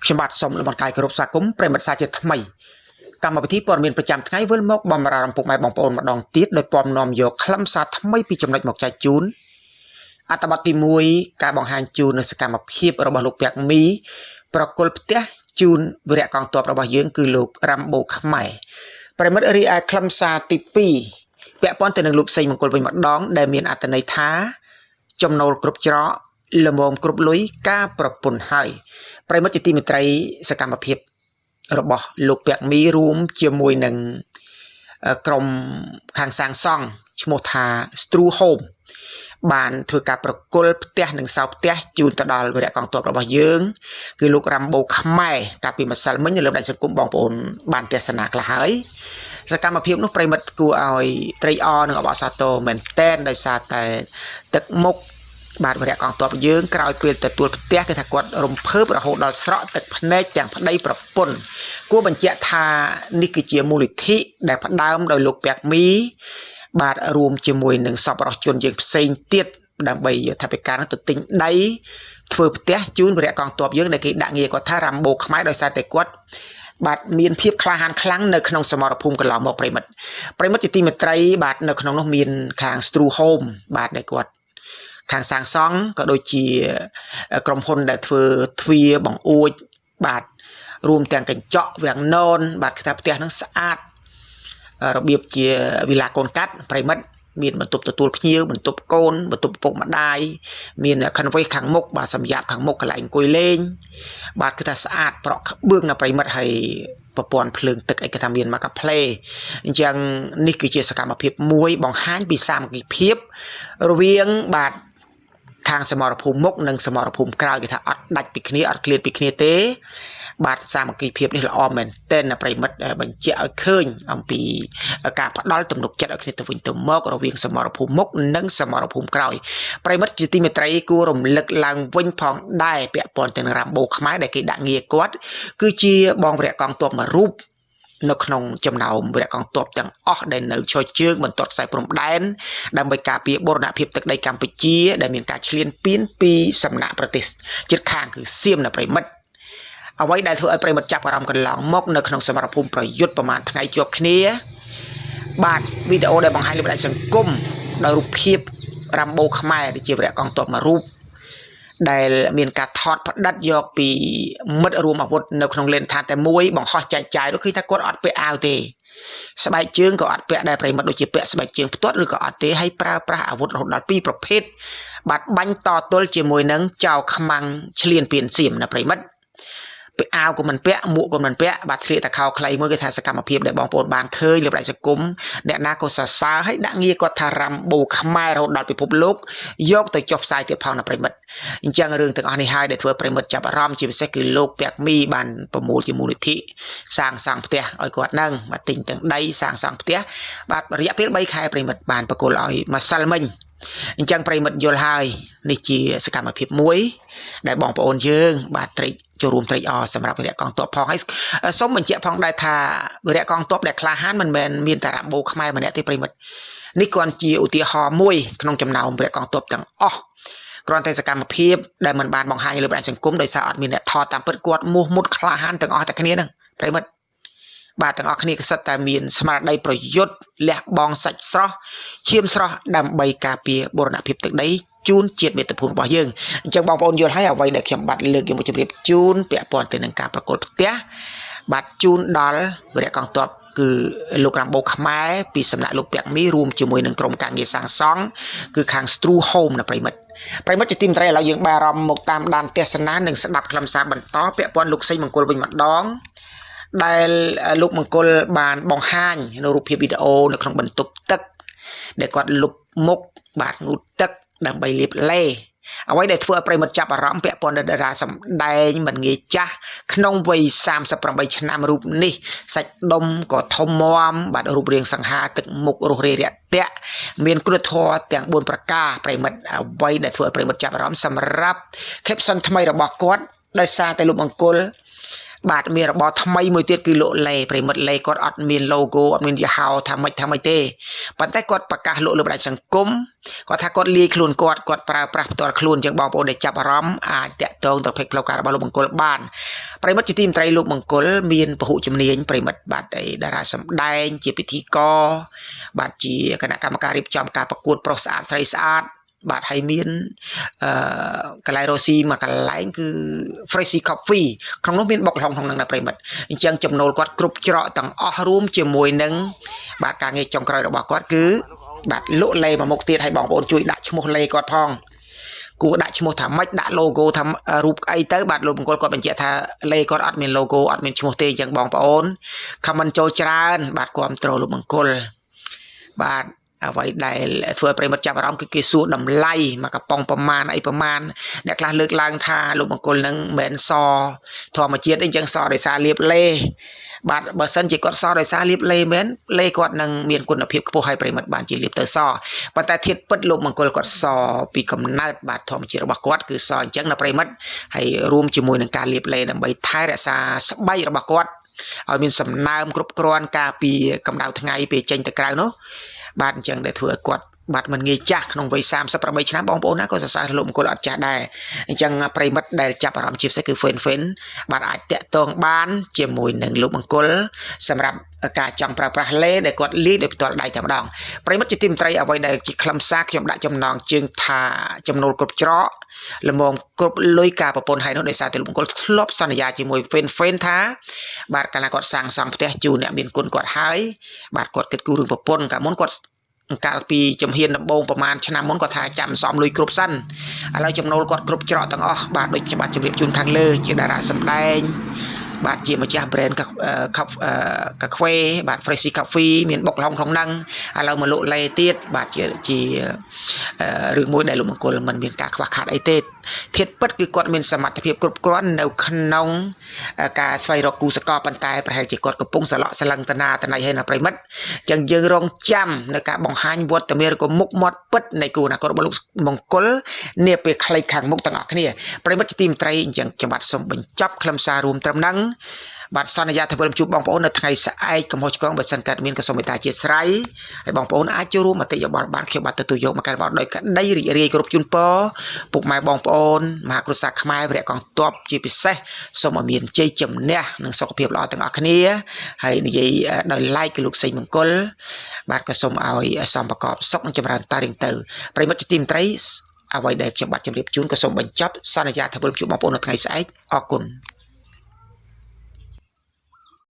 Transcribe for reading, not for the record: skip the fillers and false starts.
ខ្ញុំបាទសូមលំអរកាយគោរពស្វាគមន៍ប្រិយមិត្តសាជាថ្មីកម្មវិធីព័ត៌មានប្រចាំថ្ងៃវិលមកបំរើរំពុកម៉ែបងប្អូនម្ដងទៀតដោយពំនាំយកខ្លឹមសារថ្មីពីចំណុចមកចែកជូនអត្ថបទទី1ការបង្ហាញជូននូវសកម្មភាពរបស់លោកពាក់មីប្រគល់ផ្ទះជូនវីរៈកងទ័ពរបស់យើងគឺលោករ៉ាំបូខ្មែរប្រិយមិត្តរីឯខ្លឹមសារទី2ពាក់ព័ន្ធទៅនឹងលោកសេងមង្គលវិញម្ដងដែលមានអត្ថន័យថាចំណូលគ្រប់ច្រកល្មមគ្រប់លុយការប្រពន្ធហើយប្រិយមិត្តជាទីមេត្រីសកម្មភាពរបស់លោកពាក់មីរួមជាមួយនឹងក្រុមខាងសាងសង់ឈ្មោះថា Stru Home បានធ្វើការប្រគល់ផ្ទះនិងសោផ្ទះជូនទៅដល់វីរៈកងទ័ពរបស់យើងគឺលោករ៉ាំបូខ្មែរកាលពីម្សិលមិញនៅលើបណ្ដាញសង្គមបងប្អូនបានទស្សនាខ្លះហើយសកម្មភាពនោះប្រិយមិត្តគួរឲ្យត្រេកអរនិងអបអរសាទរមែនតែនដោយសារតែទឹកមុខបាទវីរៈកងទ័ពយើងក្រោយពេលទទួលផ្ទះគឺថាគាត់រំភើបរហូតដល់ស្រក់ទឹកភ្នែកទាំងប្តីប្រពន្ធគួរបញ្ជាក់ថានេះគឺជាមូលនិធិដែលផ្ដើមដោយលោកពាក់មីបាទរួមជាមួយនឹងសប្បុរសជនយើងផ្សេងទៀតដើម្បីថវិកានោះទៅទិញដីធ្វើផ្ទះជូនវីរៈកងទ័ពយើងដែលគេដាក់ងារគាត់ថារ៉ាំបូខ្មែរដោយសារតែគាត់បាទមានភាពក្លាហានខ្លាំងនៅក្នុងសមរភូមិកន្លងមកប្រិមិត្តប្រិមិត្តជាទីមេត្រីបាទនៅក្នុងនោះមានខាង Stru Home បាទដែលគាត់ខាងសាងសង់ក៏ដូចជាក្រុមហ៊ុនដែលធ្វើទ្វារបង្អួចបាទរួមទាំងកញ្ចក់វាំងននបាទគឺថាផ្ទះហ្នឹងស្អាតរបៀបជាវិឡាកូនកាត់ប្រិមិត្តមានបន្ទប់ទទួលភ្ញៀវបន្ទប់កូនបន្ទប់ឪពុកម្ដាយមាន canvas ខាងមុខបាទសម្រាប់ខាងមុខកន្លែងអង្គុយលេងបាទគឺថាស្អាតប្រក់ក្បឿងណាប្រិមិត្តហើយប្រព័ន្ធភ្លើងទឹកអីគេថាមានមកកាផ្លេអញ្ចឹងនេះគឺជាសកម្មភាពមួយបង្ហាញពីសាមគ្គីភាពរវាងបាទខាងសមរភូមិមុខនិងសមរភូមិក្រោយគេថាអត់ដាច់ពីគ្នាអត់ឃ្លាតពីគ្នាទេបាទសាមគ្គីភាពនេះល្អមែនទែនណាប្រិមិត្តបញ្ជាក់ឲ្យឃើញអំពីការផ្ដល់ទំនុកចិត្តឲ្យគ្នាទៅវិញទៅមករវាងសមរភូមិមុខនិងសមរភូមិក្រោយប្រិមិត្តជាទីមេត្រីគួររំលឹកឡើងវិញផងដែរពាក់ព័ន្ធទៅនឹងរ៉ាំបូខ្មែរដែលគេដាក់ងារគាត់គឺជាបងវរៈកងទ័ពមួយរូបនៅក្នុងចំណោមវីរៈកងទ័ពទាំងអស់ដែលនៅឈរជើងបន្ទាត់ខ្សែព្រំដែនដើម្បីការពារបូរណភាពទឹកដីកម្ពុជាដែលមានការឈ្លានពានពីសំណាក់ប្រទេសជិតខាងគឺសៀមណាប្រិមិត្តអ្វីដែលធ្វើឲ្យប្រិមិត្តចាប់អារម្មណ៍កន្លងមកនៅក្នុងសមរភូមិប្រយុទ្ធប្រមាណថ្ងៃជាប់គ្នាបាទវីដេអូដែលបង្ហាញលើបណ្ដាញសង្គមដោយរូបភាពរ៉ាំបូខ្មែរដែលជាវីរៈកងទ័ពមួយរូបដែលមានការថតផ្ដិតយកពីមិត្តរួមអាវុធនៅក្នុងលេនឋានតែមួយបង្ហោះចែកចាយនោះគឺថាគាត់អត់ពាក់អាវទេស្បែកជើងក៏អត់ពាក់ដែរប្រិមិត្តដូចជាពាក់ស្បែកជើងផ្ទាត់ឬក៏អត់ទេហើយប្រើប្រាស់អាវុធរហូតដល់2ប្រភេទបាទបាញ់តទល់ជាមួយនឹងចៅខ្មាំងឆ្លៀនពៀនសៀមណាប្រិមិត្តពាក់អាវក៏មិនពាក់មួកក៏មិនពាក់បាទស្លៀកតែខោខ្លីមួយគឺថាសកម្មភាពដែលបងប្អូនបានឃើញលើបណ្ដាញសង្គមអ្នកណាក៏សរសើរហើយដាក់ងារគាត់ថារ៉ាំបូខ្មែររហូតដល់ពិភពលោកយកទៅចុះផ្សាយទៀតផងណាប្រិមិត្តអញ្ចឹងរឿងទាំងអស់នេះហើយដែលធ្វើប្រិមិត្តចាប់អារម្មណ៍ជាពិសេសគឺលោកពាក់មីបានប្រមូលជាមូលនិធិសាងសង់ផ្ទះឲ្យគាត់នឹងបាទទិញទាំងដីសាងសង់ផ្ទះបាទរយៈពេល3ខែប្រិមិត្តបានប្រគល់ឲ្យម្សិលមិញអញ្ចឹងប្រិមិត្តយល់ហើយនេះជាសកម្មភាពមួយដែលបងប្អូនយើងបាទត្រេកចូលរួមត្រេកអរសម្រាប់វីរៈកងទ័ពផងហើយសូមបញ្ជាក់ផងដែរថាវីរៈកងទ័ពដែលក្លាហានមិនមែនមានតែរ៉ាំបូខ្មែរម្នាក់ទេប្រិមិត្តនេះគ្រាន់ជាឧទាហរណ៍មួយក្នុងចំណោមវីរៈកងទ័ពទាំងអស់គ្រាន់តែសកម្មភាពដែលមិនបានបង្ហាញលើបណ្ដាញសង្គមដោយសារអត់មានអ្នកថតតាមពិតគាត់មោះមុតក្លាហានទាំងអស់តែគ្នាហ្នឹងប្រិមិត្តបាទទាំងអស់គ្នាក៏សិតតែមានស្មារតីប្រយុទ្ធលះបង់សាច់ស្រស់ឈាមស្រស់ដើម្បីការពារបូរណភាពទឹកដីជូនជាតិមាតុភូមិរបស់យើងអញ្ចឹងបងប្អូនយល់ហើយអ្វីដែលខ្ញុំបាទលើកយកមកជម្រាបជូនពាក់ព័ន្ធទៅនឹងការប្រគល់ផ្ទះបាទជូនដល់វីរៈកងទ័ពគឺលោករ៉ាំបូខ្មែរពីសំណាក់លោកពាក់មីរួមជាមួយនឹងក្រុមការងារសាងសង់គឺខាង Stru Home ណាប្រិមិត្តប្រិមិត្តជាទីមេត្រីឥឡូវយើងបែរអារម្មណ៍មកតាមដានទស្សនានិងស្ដាប់ខ្លឹមសារបន្តពាក់ព័ន្ធលោកសេងមង្គលវិញម្ដងដែលលោកមង្គលបានបង្ហាញនៅរូបភាពវីដេអូនៅក្នុងបន្ទប់ទឹកដែលគាត់លុបមុខបាទងូតទឹកដើម្បីលាបឡេអ្វីដែលធ្វើឲ្យប្រិមិត្តចាប់អារម្មណ៍ពាក់ព័ន្ធនឹងតារាសម្ដែងមិនងាយចាស់ក្នុងវ័យ38ឆ្នាំរូបនេះសាច់ដុំក៏ធំមាំបាទរូបរាងសង្ហាទឹកមុខរស់រាយរាក់ទាក់មានគុណធម៌ទាំង4ប្រការប្រិមិត្តអ្វីដែលធ្វើឲ្យប្រិមិត្តចាប់អារម្មណ៍សម្រាប់ caption ថ្មីរបស់គាត់ដោយសារតែលោកមង្គល បាទមានរបរថ្មីមួយទៀតគឺលក់លេប្រិមិត្តលេគាត់អត់មាន logo អត់មានយីហោថាម៉េចថាម៉េចទេប៉ុន្តែគាត់ប្រកាសលក់លើបណ្ដាញសង្គមគាត់ថាគាត់លាយខ្លួនគាត់គាត់ប្រើប្រាស់ផ្ទាល់ខ្លួនអញ្ចឹងបងប្អូនដែលចាប់អារម្មណ៍អាចតាក់ទងទៅ page ផ្លូវការរបស់លោកមង្គលបានប្រិមិត្តជាទីមេត្រីលោកមង្គលមានពហុជំនាញប្រិមិត្តបាទឯតារាសម្ដែងជាពិធីករបាទជាគណៈកម្មការរៀបចំការប្រកួតប្រុសស្អាតស្រីស្អាតបាទហើយមានអឺកន្លែងរ៉ូស៊ីមួយកន្លែងគឺ Freshy Coffee ក្នុងនោះមានបុកល្ហុងក្នុងនឹងដែរប្រិមិត្តអញ្ចឹងចំណូលគាត់គ្រប់ច្រកទាំងអស់រួមជាមួយនឹងបាទការងារចុងក្រោយរបស់គាត់គឺបាទលក់លេមួយមុខទៀតឲ្យបងប្អូនជួយដាក់ឈ្មោះលេគាត់ផងគួរដាក់ឈ្មោះថាម៉េចដាក់ logo ថារូបអីទៅបាទលោកមង្គលគាត់បញ្ជាក់ថាលេគាត់អត់មាន logo អត់មានឈ្មោះទេអញ្ចឹងបងប្អូន comment ចូលច្រើនបាទគ្រប់ត្រូលលោកមង្គលបាទអ្វីដែលធ្វើឲ្យប្រិមិត្តចាប់អារម្មណ៍គឺគេសួរតម្លៃមកកំប៉ុងប្រមាណអីប្រមាណអ្នកខ្លះលើកឡើងថាលោកមង្គលនឹងមិនមែនសធម្មជាតិអីចឹងសដោយសារលាបលេបាទបើសិនជាគាត់សដោយសារលាបលេមែនលេគាត់នឹងមានគុណភាពខ្ពស់ឲ្យប្រិមិត្តបានជាលាបទៅសប៉ុន្តែធាតុពិតលោកមង្គលគាត់សពីកំណើតបាទធម្មជាតិរបស់គាត់គឺសអញ្ចឹងណាប្រិមិត្តហើយរួមជាមួយនឹងការលាបលេដើម្បីថែរក្សាស្បែករបស់គាត់ឲ្យមានសំណើមគ្រប់គ្រាន់ការពីកម្ដៅថ្ងៃពេលចេញទៅក្រៅនោះបាទអញ្ចឹងដែលធ្វើឲ្យគាត់បាទមិនងាយចាស់ក្នុងវ័យ38ឆ្នាំបងប្អូនណាក៏សរសើរលោកមង្គលអត់ចាស់ដែរអញ្ចឹងប្រិមិត្តដែលចាប់អារម្មណ៍ជាពិសេសគឺហ្វេនហ្វេនបាទអាចតាក់ទងបានជាមួយនឹងលោកមង្គលសម្រាប់ការចង់ប្រើប្រាស់លេដែលគាត់លាយដោយផ្ទាល់ដៃតែម្ដងប្រិមិត្តជាទីមេត្រីអ្វីដែលជាខ្លឹមសារខ្ញុំដាក់ចំណងជើងថាចំណូលគ្រប់ច្រកល្មមគ្រប់លុយការប្រពន្ធហើយនោះដោយសារតែលោកមង្គលធ្លាប់សន្យាជាមួយហ្វេនហ្វេនថាបាទកាលណាគាត់សាងសង់ផ្ទះជូនអ្នកមានគុណគាត់ហើយបាទគាត់គិតគូររឿងប្រពន្ធកាលមុនគាត់កាលពីជំហានដំបូងប្រហែលឆ្នាំមុនគាត់ថាចាំសំលុយគ្រប់សិនឥឡូវចំណូលគាត់គ្រប់ច្រកទាំងអស់បាទដូចខ្ញុំបាទជម្រាបជូនខាងលើជាតារាសម្ដែងបាទជាម្ចាស់ brand កាកាហ្វេបាទ Freshy Coffee មានបុកល្ហុងក្នុងហ្នឹងឥឡូវមកលក់លេទៀតបាទជាជារឿងមួយដែលលោកមង្គលមិនមានការខ្វះខាតអីទេធាតុពិតគឺគាត់មានសមត្ថភាពគ្រប់គ្រាន់នៅក្នុងការស្វែងរកគូសកលប៉ុន្តែប្រហែលជាគាត់កំពុងសឡក់សលឹងតនាតណៃហើយណាប្រិមិត្តចឹងយើងរងចាំនៅការបង្ហាញវត្តមានឬក៏មុខមាត់ពិតនៃគូអនាគតរបស់លោកមង្គលនាពេលខ្លីខាងមុខទាំងអស់គ្នាប្រិមិត្តជាទីមេត្រីអញ្ចឹងខ្ញុំបាទសូមបញ្ចប់ខ្លឹមសាររួមត្រឹមហ្នឹងបាទសន្យាថាវិលជួបបងប្អូននៅថ្ងៃស្អែកកំហុសឆ្គងបើសិនកើតមានក៏សូមមេត្តាអធិស្ឋានហើយបងប្អូនអាចចូលរួមមតិយោបល់បានខ្ញុំបាទទទួលយកមកកែលម្អដោយក្តីរីករាយគ្រប់ជូនពរពុកម៉ែបងប្អូនមហាគ្រួសារខ្មែរវរៈកងទ័ពជាពិសេសសូមឲ្យមានជ័យជំនះនិងសុខភាពល្អទាំងអស់គ្នាហើយនិយាយដោយឡែកគឺលោកសេងមង្គលបាទក៏សូមឲ្យសំប្រកបសុខនិងចម្រើនតារៀងទៅប្រិមិត្តជាទីមេត្រីអ្វីដែលខ្ញុំបាទជម្រាបជូនក៏សូមបញ្ចប់សន្យាថាវិលជួបបងប្អូននៅថ្ងៃស្អែកអរគុណ។